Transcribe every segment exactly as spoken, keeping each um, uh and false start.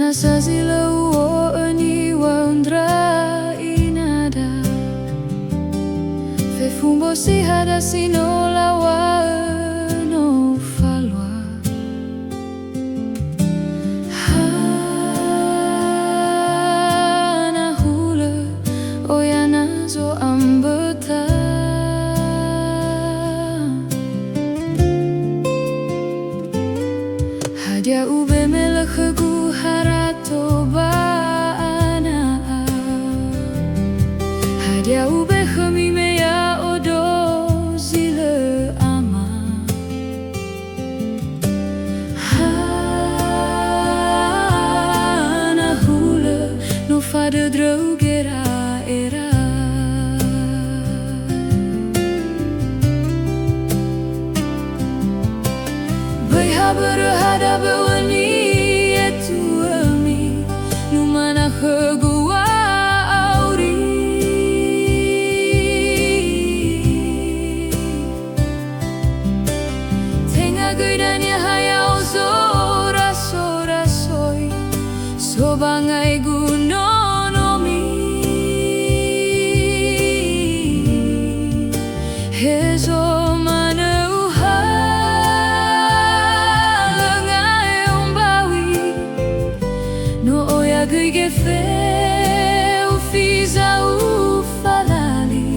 Sa zi lö u'o'ö niŵa'ö ndra inada, fefu mbosi hada si no lawa'ö no falua. Hana hulö, oya na zo'amböta. Hadia ube me lö khögu harato ba ana'a? Hadia ube khömi me ya'odo zi lö ama? Hana hulö, no fadödröu gera'era. Böi ha börö hada bö'ö ni'etu'ömi, numana khögu wa'auri. Tenga göi dania ha ya'o zora-zora soi, so bangai gu nonomi. Hezo manö uhalö nga'e umbawi, no oya göi gefeu fiza ufalali.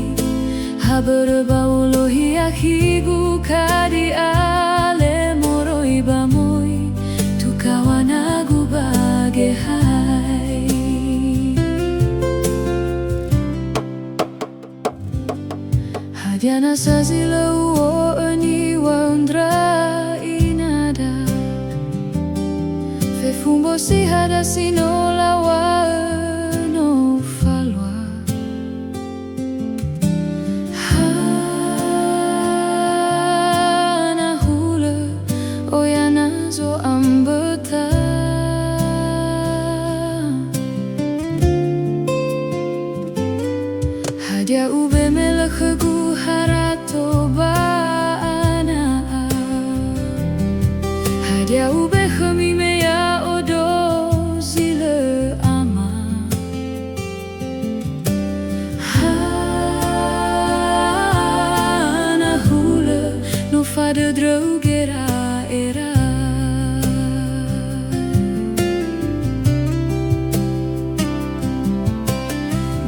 Ha börö ba u'olohi akhigu kadi ale moroi ba moi, tukawa nagu ba Gehae. Hadia na sa zi lö u'o'ö niŵa'ö ndra inada, fefu mbosi hada si no lawa'ö no falua. Hana hulö, oya na zo'amböta. Hadia ube me lö khögu harato ba ana'a? Hadia ube khömi me ya'odo zi lö ama? Hana hulö, no fadödröu gera'era.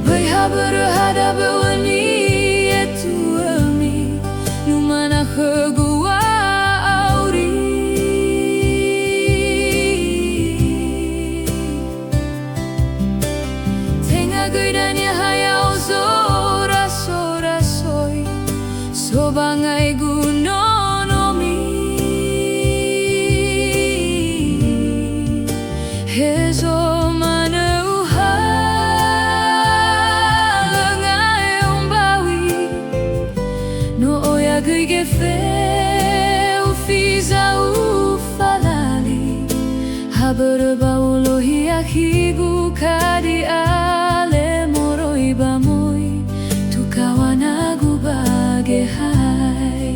Böi ha börö hada bö'ö ni'etu'ömi, numana khögu wa'auri. Tenga göi dania ha ya'o zora-zora soi, so bangai gu nonomi. Hezo manö uhalö nga'e umbawi, no oya göi gefeu fiza ufalali. Ha börö ba u'olohi akhigu kadi ale moroi ba moi, tukawa nagu ba Gehae.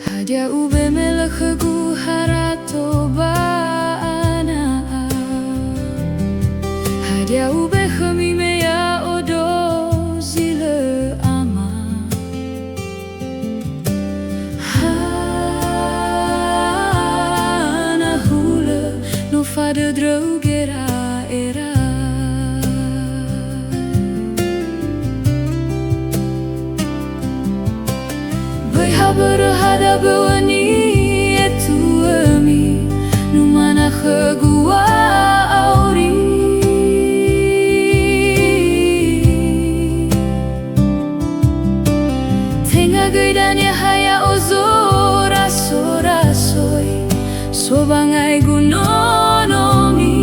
Hadia ube me lö khögu harato ba ana'a? Hadia ube khömi me ya'odo zi lö ama? Hana hulö, no fadödröu gera'era. Böi ha börö hada bö'ö ni'etu'ömi, numana khögu wa'auri. Tenga göi dania ha ya'o zora-zora soi, so bangai gu nonomi.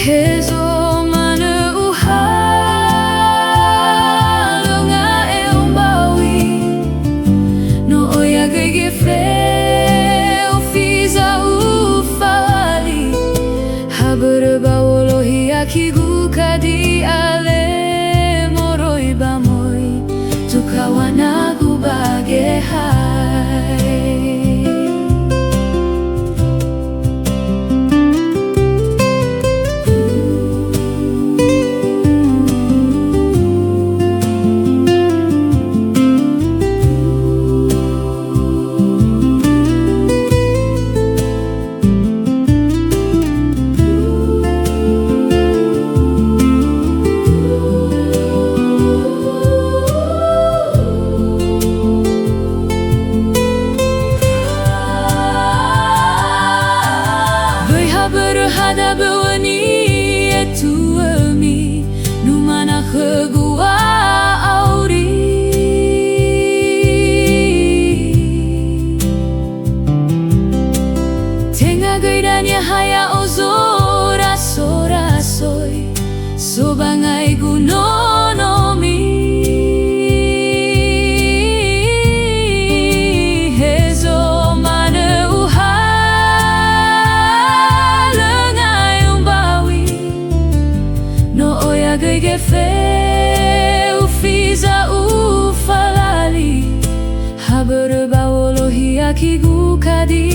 Hezo manö uhalö nga'e umbawi, no oya göi gefeu fiza ufalali. Ha börö ba u'olohi akhigu kadi ale moroi ba moi, tukawa na ba Geheha. Böi ha börö hada bö'ö ni'etuömi, numana khögu wa'auri. Tenga göi dania ha ya'o zora-sorasoi, so ba ngaigu nonomi. Hezo manö uhalö ngai umbawi, no oya göi gefeu fiza ufalali. Ha börö ba wolohi akhigu kadi